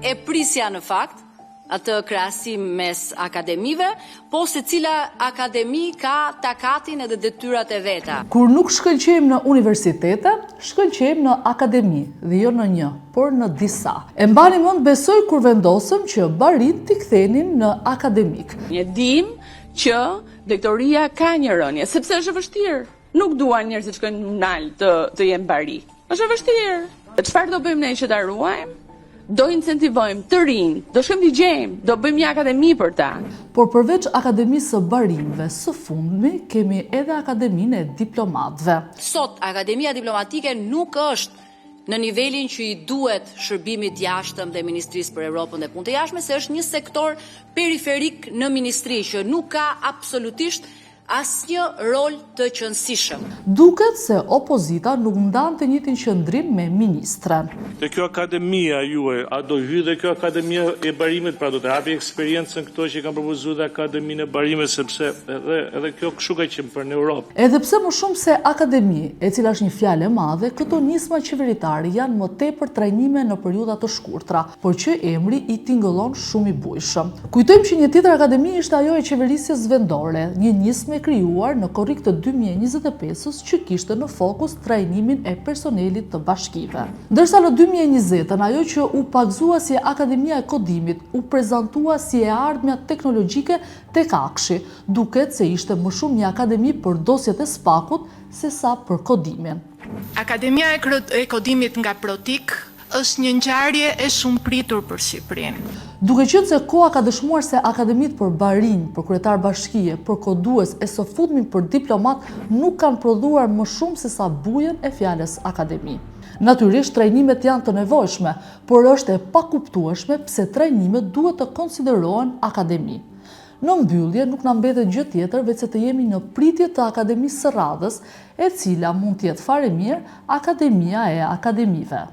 e prisja në fakt atë krahasim mes akademive, po secila akademi ka takatin edhe detyrat e veta. Kur nuk shkëlqejmë në universitete, shkëlqejmë në akademi dhe jo në një, por në disa. E mbani mend besoj kur vendosëm që barinjtë t'i kthenim në akademikë. Ne dimë që blegtoria ka një rënie, sepse është e vështirë. Nuk duan njerëzit të shkojnë nalt të të jenë bari. Është e vështirë. Çfarë do bëjmë ne që ta ruajmë? Do incentivojmë të rinj, do shkojmë t'i gjejmë, do bëjmë një akademi për ta. Por përveç Akademisë së Barinjve, së fundmi kemi edhe Akademinë e Diplomatëve. Sot Akademia Diplomatike nuk është në nivelin që i duhet shërbimit të jashtëm dhe Ministrisë për Evropën dhe Punët e Jashtme, se është një sektor periferik në ministri që nuk ka absolutisht Asnjë rol të qenësishëm. Duket se opozita nuk ndan të njëjtin qëndrim me ministren. Te kjo akademia juaj, a do hyjë dhe kjo akademia e barimit, pra do të hapi eksperiencën këto që kanë propozuar dhe akademinë e barimit, sepse edhe edhe kjo kështu ka qenë për në Europë. Edhe pse më shumë se akademi, e cila është një fjalë e madhe, këto nisma qeveritare janë më tepër trajnime në periudha të shkurtra, por që emri i tingëllon shumë i bujshëm. Kujtojmë që një tjetër akademi ishte ajo e qeverisjes vendore, një nismë e krijuar në korrik të 2025-ës që kishte në fokus trajnimin e personelit të bashkive. Ndërsa në 2020-ën ajo që u pagëzua si Akademia e Kodimit u prezantua si e ardhmja teknologjike tek AKSHI, duket se ishte më shumë një akademi për dosjet e SPAK-ut sesa për kodimin. Akademia e Kodimit nga Protik Është një ngjarje e shumëpritur për Shqipërinë. Duke qenë se koha ka dëshmuar se akademitë për barinj, për kryetarë bashkie, për kodues e së fundmi për diplomatë nuk kanë prodhuar më shumë sesa bujën e fjalës akademi. Natyrisht, trajnimet janë të nevojshme, por është e pakuptueshme pse trajnimet duhet të konsiderohen akademi. Në mbyllje nuk na mbetet gjë tjetër veçse të jemi në pritje të akademisë së radhës, e cila mund të jetë fare mirë Akademia e Akademive.